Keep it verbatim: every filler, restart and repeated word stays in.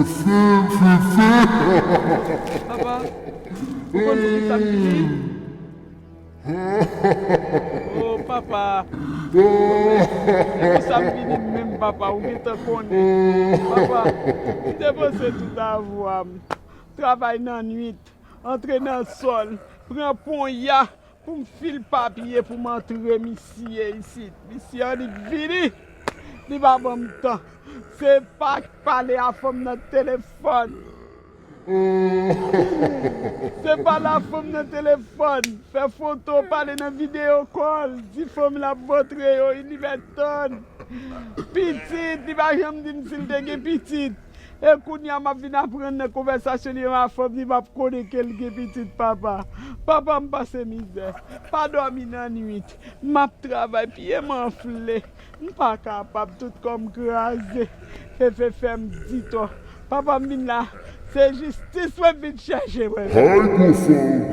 Papa, ou konn poukisa m vini? Oh, papa. E pou sa m vini menm, papa, ou gentan konnen. Papa, m te panse tout a vwa m. Travay nan nwit, antre nan sòl, pran ponya pou m fil papye pou m antre misye isit. Misye annik vini, li pa ban m tan. Se pa pale a fanm nan telefòn. Se pale a fanm nan telefòn. Fè foto, pale nan videyo kòl. Di fanm l ap montre yo Ilibèton. Pitit, li pa janm di m si l te gen pitit. E kounye a m ap vin aprann nan konvèsasyon li yo a fanm li m ap konnen ke l gen pitit, papa. Papa, m pase mizè. Pa dòmi nan nwit. M ap travay, pye m anfle. M pa kapab, tout kò m kraze. Fefe fè m di tò. Papa, m vin la. Se jistis mwen vin chèche, mwen. Ay, gwo fanm.